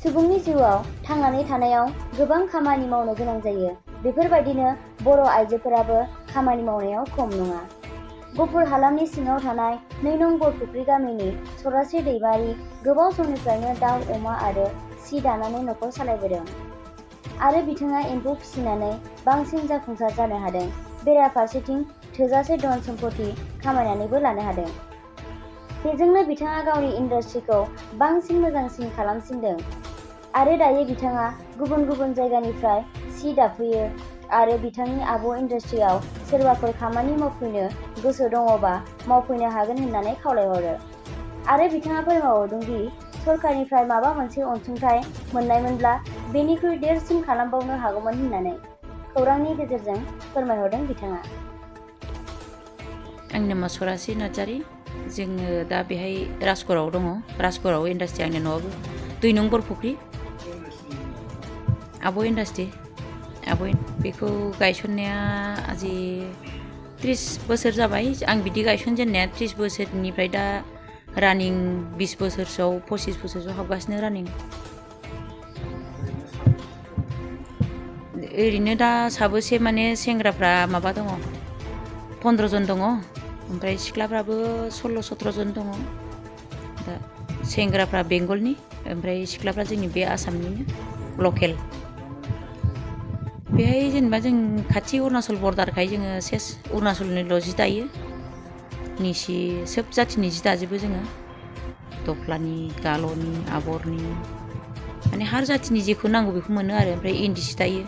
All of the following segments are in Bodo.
सुबुंनि जिउआव थांनानै थानायाव गोबां खामानि मावनो गोनां जायो। बेफोरबायदिनो बर' आइजोफोराबो खामानि मावनायाव खम नङा। गुफुर हालामनि सिङाव थानाय 2 नं बरफुख्रि गामिनि सरास्रि दैमारि गोबाव समनिफ्रायनो दाउ, अमा आरो सि दानानै नखर सालायबोदों आरो बिथाङा एम्फौ फिसिनानै बांसिन जाफुंसार जानो हादों। बेराफारसेथिं थोजासे धन सम्पथि खामायनानैबो लानो हादों। बेजोंनो बिथाङा गावनि इन्डास्ट्रिखौ बांसिन मोजांसिन खालामसिनदों आरो दायो बिथाङा गुबुन गुबुन जायगानिफ्राय सि दाफैयो आरो बिथांनि आब' इन्डास्ट्रियाव सोरबाफोर खामानि मावफैनो गोसो दङबा मावफैनो हागोन होननानै खावलायहरो आरो बिथाङा फोरमायहरदों दि सरकारनिफ्राय माबा मोनसे अनसुंथाइ मोननायमोनब्ला बेनिख्रुइ देरसिन खालामबावनो हागौमोन होननानै खौरांनि गेजेरजों फोरमायहरदों बिथाङा। आंनि नामा सरास्रि नार्जारि। जोङो दा बेहाय राजगड़आव दङ। राजगड़आव इन्डास्ट्रि आंनि न'आबो 2 नं बरफुख्रि। आब' इन्डास्ट्रि बेखौ गायसननाया आजि 30 बोसोर जाबाय। आं बिदि गायसनजेननाया 30 बोसोरनिफ्राय दा रानिं 20 बोसोरसोआव 25 बोसोरसोआव हाबगासिनो रानिं। ओरैनो दा साबोसे माने सेंग्राफ्रा माबा दङ 15 जन दङ, ओमफ्राय सिख्लाफ्राबो 16-17 जन दङ। दा सेंग्राफ्रा बेंगलनि, ओमफ्राय सिख्लाफ्रा जोंनि बे आसामनिनो लकेल। बेहाय जेनेबा जों खाथि अरुणाचल बर्डारखाय जोङो सेस अरुणाचलनिल' जि दायो। निसि सोब जाथिनि जि दाजोबो जोङो। दफ्लानि, गाल'नि, आबरनि, माने हार जाथिनि जेखौ नांगौ बेखौ मोनो आरो। ओमफ्राय इन्दि सि दायो।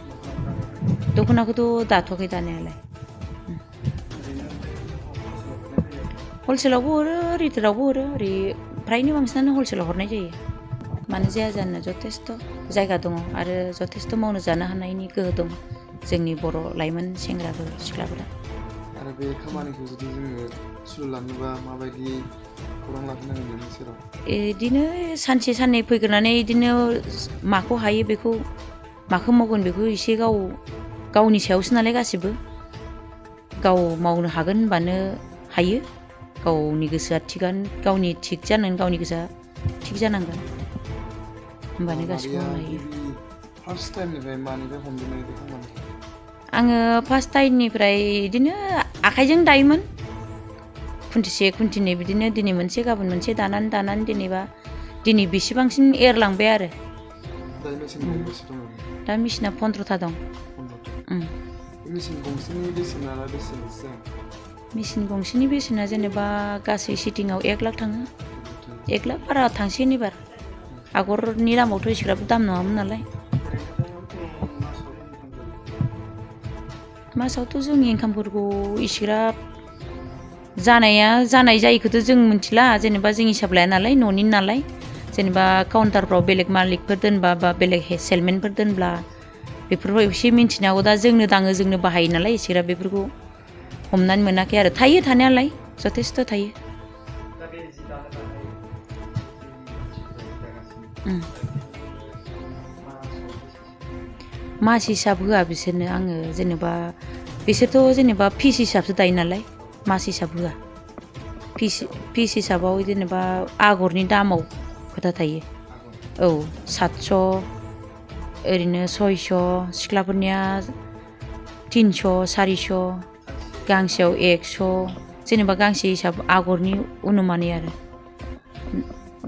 दख'नाखौथ' दाथ'वाखै दानायालाय। हलसेलावबो हरो, रिटेलावबो हरो। ओरै फ्रायनो बांसिनानो हलसेलाव हरनाय जायो। मानो जाया जानो, जथेस्थ' जायगा दङ आरो जथेस्थ' मावनो जानो हानायनि गोहो दं जोंनि बर' लाइमोन सेंग्राफोर सिख्लाफोरा। आरो बे खामानिखौ जुदि जोङो सोलोंलाङोबा माबायदि खौरां लाफिननांगोन बेनि सेराव? इदिनो सानसे साननै फैग्रोनानै इदिनो माखौ हायो बेखौ, माखौ मावगोन बेखौ एसे गावनि सायावसो नालाय गासिबो। गाव मावनो हागोन होनबानो हायो। गावनि गोसोआ गावनि थिग जानांगोन, गावनि गोसोआ थिग जानांगोन, होमबानो गासिबो मावनो हायो। फार्स्ट टाइमनिफ्राय मानिफ्राय हमजेननाय बे खामानिखौ? आङो फार्स्ट टाइमनिफ्राय इदिनो आखाइजों दायोमोन। खुन्थिसे खुन्थिनै बिदिनो दिनै मोनसे गाबोन मोनसे दानानै जेनेबा दिनै बेसेबांसिम एरलांबाय आरो। दा मेचिना 15था दं। मेचिन गंसेनि बेसेना बेसेबांसो? मेचिन गंसेनि बेसेना जेनेबा गासै सिटिंआव 1 लाख थाङो। 1 लाख बारा थांसिगोन एबार। आगरनि दामावथ' एसेग्राब दाम नङामोन नालाय। मासावथ' जोंनि इनकामफोरखौ इसेग्राब जानाय जायिखौथ' जों मिथिला। जेनेबा जों हिसाब लाया नालाय, न'नि नालाय। जेनेबा काउन्टारफ्राव बेलेग मालिकफोर दोनबा बा बेलेग सेलमेनफोर दोनब्ला बेफोरखौ एसे मिन्थिनो हागौ। दा जोंनो दाङो, जोंनो बाहायो नालाय एसेग्राब बेफोरखौ हमनानै मोनाखै आरो। थायो थानायालाय, जथेस्थ' थायो। मास हिसाब होआ बिसोरनो आङो। जेनेबा बिसोरथ' जेनेबा पिस हिसाबसो दायो नालाय, मास हिसाब होआ। पिस हिसाबाव जेनेबा आगरनि दामाव खोथा थायो। औ 700, ओरैनो 600, सिख्लाफोरनिया 300, 400, गांसेयाव 100, जेनेबा गांसे हिसाब आगरनि अनुमानै आरो।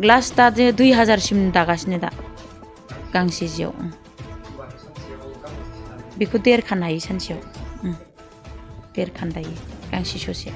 लास्ट दा 2000सिम दागासिनो दा गांसे जियाव। बेखौ 1.5 खान हायो सानसेयाव। 1.5 खान दायो गांसे ससे।